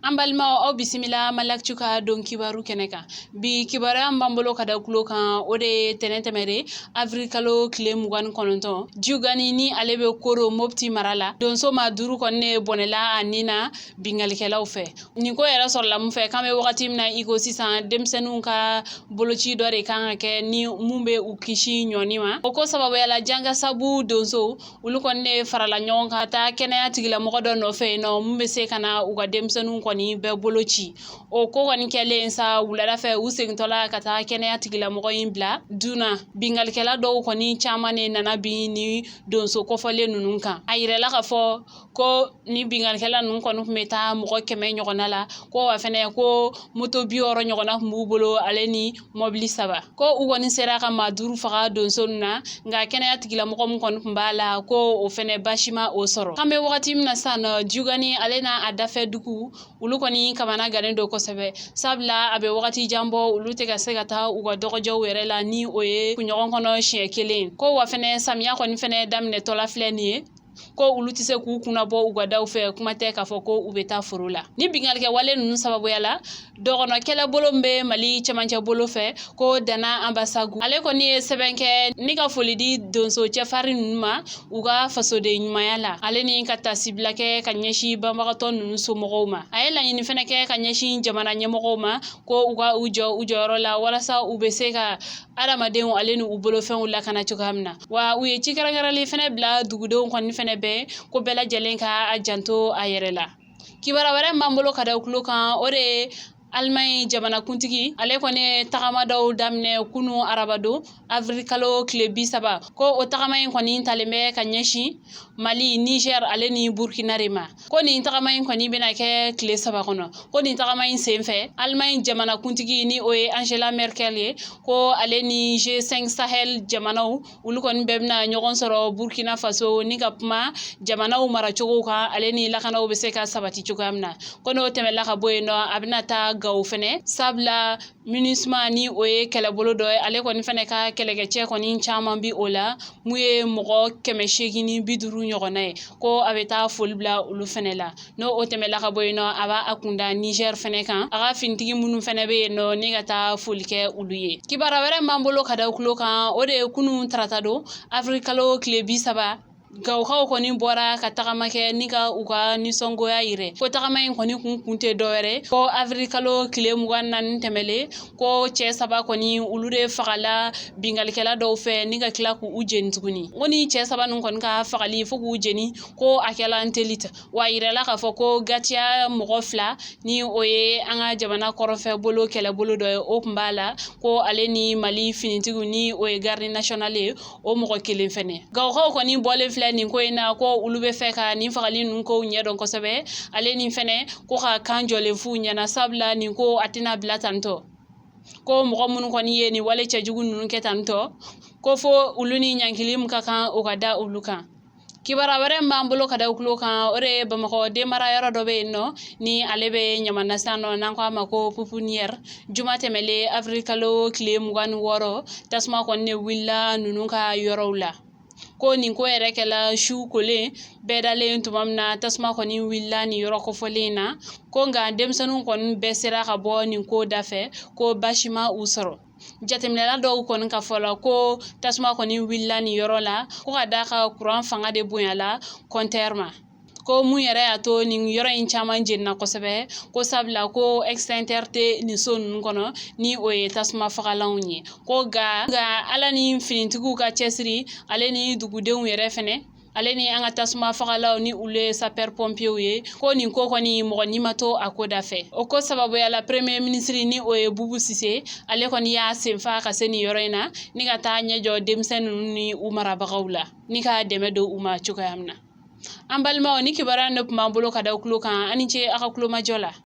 An balimaw, aw bisimila Maliactu ka don kibaru kɛnɛ kan. Bi kibaruya min b'an bolo ka da kulo kan, o de ye tɛnɛn tɛmɛnen, avril kalo tile 29, Jiwgani ni ale bɛ Koro, Mopti mara la, donso maa duuru kɔni ne bɔnɛla a nin na bingalikɛlaw fɛ. Nin ko yɛrɛ sɔrɔla mun fɛ? K'an bɛ wagati min na i ko sisan, denmisɛnninw ka boloci dɔ de kan ka kɛ ni mun bɛ u kisi ɲɔni ma. O ko sababuya la, Jangasabu donso olu kɔni ne farala ɲɔgɔn kan ka taa kɛnɛya tigilamɔgɔ dɔ nɔfɛ yen nɔ, mun bɛ se ka na u ka denmisɛnninw kɔni bɛɛ bolo ci. O ko kɔni kɛlen sa, wulada fɛ, u segintɔla ka taa kɛnɛya tigilamɔgɔ in bila duna, bingalikɛla dɔw kɔni caman ne nana bin ni donso kɔfɔlen ninnu kan. A yirala k'a fɔ ko ni bingalikɛla ninnu kɔni tun bɛ taa mɔgɔ 100 ɲɔgɔnna la, ko wa fɛnɛ ko moto 60 ɲɔgɔnna tun b'u bolo, ale ni mɔbili saba. Ko u kɔni sera ka maa duuru faga donso ninnu na, nka kɛnɛya tigilamɔgɔ min kɔni tun b'a la, ko o fɛnɛ baasi ma o sɔrɔ. An bɛ wagati min na sisan nɔ, Jiwgani ale n'a a dafɛ dugu, olu kɔni kamana gannen don kosɛbɛ, sabula a bɛ wagati jan bɔ, olu tɛ ka se ka taa u ka dɔgɔjɔw yɛrɛ la, ni o ye kunɲɔgɔn kɔnɔ siɲɛ kelen. Ko wa fɛnɛ samiya kɔni fɛnɛ daminɛtɔla filɛ nin ye, ko olu tɛ se k'u kunna bɔ u ka daw fɛ, kuma tɛ k'a fɔ ko u bɛ taa foro la. Ni bingalikɛ wale ninnu sababuya la, dɔgɔnɔ kɛlɛbolo min bɛ Mali cɛmancɛ bolo fɛ, ko Dana Ambasagu, ale kɔni ye sɛbɛn kɛ ni ka foli di donso cɛfarin ninnu ma u ka fasoden ɲumanya la, ale ni ka tasibila kɛ ka ɲɛsin banbagatɔ ninnu somɔgɔw ma. A ye laɲini fɛnɛ kɛ ka ɲɛsin jamana ɲɛmɔgɔw ma, ko u ka u jɔ u jɔyɔrɔ la walasa u bɛ se ka adamadenw ale ni u bolofɛnw lakana cogoya min na. Wa u ye ci kɛrɛnkɛrɛnlen fɛnɛ bila dugudenw kɔni fɛnɛ bɛɛ, ko bɛɛ lajɛlen ka a janto a yɛrɛ la. Kibaruya wɛrɛ min b'an bolo ka da kulo kan, o de ye Alimaɲi jamanakuntigi, ale kɔni ye tagama dɔw daminɛ kunu arabadon, avril kalo tile 30. Ko o tagama in kɔni talen bɛ ka ɲɛsin Mali, Niger ale ni Burkina de ma. Ko nin tagama in kɔni bɛna kɛ tile 3 kɔnɔ. Ko nin tagama in senfɛ, Alimaɲi jamanakuntigi, ni o ye Angela Merkel ye, ko ale ni G5 Sahel jamanaw, olu kɔni bɛɛ bɛna ɲɔgɔn sɔrɔ Burkina Faso ni ka kuma jamanaw maracogow kan, ale ni lakanaw bɛ se ka sabati cogoya min na. Ko n'o tɛmɛla ka bɔ yen nɔ, a bɛna taa Gawo fɛnɛ, sabula MINUSMA, ni o ye kɛlɛbolo dɔ ye, ale kɔni fɛnɛ ka kɛlɛkɛcɛ kɔni caman bi o la, mun ye mɔgɔ 850 ɲɔgɔnna ye, ko a bɛ taa foli bila olu fɛnɛ la. N'o o tɛmɛla ka bɔ yen nɔ, a b'a a kunda Niger fɛnɛ kan, a ka finitigi minnu fɛnɛ bɛ yen nɔ, ni ka taa foli kɛ olu ye. Kibaruya wɛrɛ min b'an bolo ka da kulo kan, o de ye kunun tarata don, avril kalo tile 30, Gawokaw kɔni bɔra ka tagama kɛ ni ka u ka nisɔngoya yirɛ. Ko tagama in kɔni kun tɛ dɔwɛrɛ, ko avril kalo tile 24 tɛmɛlen, ko cɛ saba kɔni, olu de fagala bingalikɛla dɔw fɛ ni ka tila k'u jeni tuguni. Ko ni cɛ saba ninnu kɔni ka fagali fo k'u jeni, ko a kɛla nteli ta. Wa yirala k'a fɔ ko Gatiya mɔgɔ fila, ni o ye an ka jamana kɔrɔfɛ bolo kɛlɛbolo dɔ ye, o tun b'a la, ko ale ni Mali finitigiw, ni o ye garde nationale ye, o mɔgɔ kelen fɛnɛ. Gawokaw kɔni bɔlen filɛ nin ko in na, ko olu bɛ fɛ ka nin fagali ninnu kow ɲɛdɔn kosɛbɛ, ale ni fɛnɛ ko ka kan jɔlen f'u ɲɛna, sabula nin ko a tɛna bila tantɔ. Ko mɔgɔ minnu kɔni ye nin wale cɛjugu ninnu kɛ tantɔ, ko fo olu ni ɲankili min ka kan, o ka da olu kan. Kibaruya wɛrɛ min b'an bolo ka da kulo kan, o de ye Bamakɔ denmara yɔrɔ dɔ bɛ yen nɔ, ni ale bɛ Ɲamana sisan nɔ, n'an ko a ma ko pouponnière. Juma tɛmɛlen, avril kalo tile 26, tasuma kɔni de wulila ninnu ka yɔrɔw la. Ko nin ko yɛrɛ kɛla su kolen, bɛɛ dalen tuma min na, tasuma kɔni wulila nin yɔrɔ kofɔlen in na. Ko nka denmisɛnninw kɔni bɛɛ sera ka bɔ nin ko da fɛ, ko baasi ma u sɔrɔ. Jateminɛla dɔw kɔni ka fɔ la, ko tasuma kɔni wulila nin yɔrɔ la, ko ka d'a ka kuran fanga de bonyala compteur ma. Ko mun yɛrɛ y'a to nin yɔrɔ in caman jenina kosɛbɛ, ko sabula ko extincteur tɛ nin so ninnu kɔnɔ, ni o ye tasuma fagalanw ye. Ko nka Ala ni finitigiw ka cɛsiri, ale ni dugudenw yɛrɛ fɛnɛ, ale ni an ka tasuma fagalaw, ni olu ye sapeur pompiers ye, ko nin ko kɔni mɔgɔ ni ma to a ko da fɛ. O ko sababuya la, premier ministre, ni o ye Bubu Sise, ale kɔni y'a senfa ka se nin yɔrɔ in na ni ka taa ɲɛjɔ denmisɛn ninnu ni u marabagaw la, ni ka dɛmɛ don u ma cogoya min na. An balimaw, ni kibaruya de tun b'an bolo ka da kulo kan. An ni ce aw ka kulomajɔ la.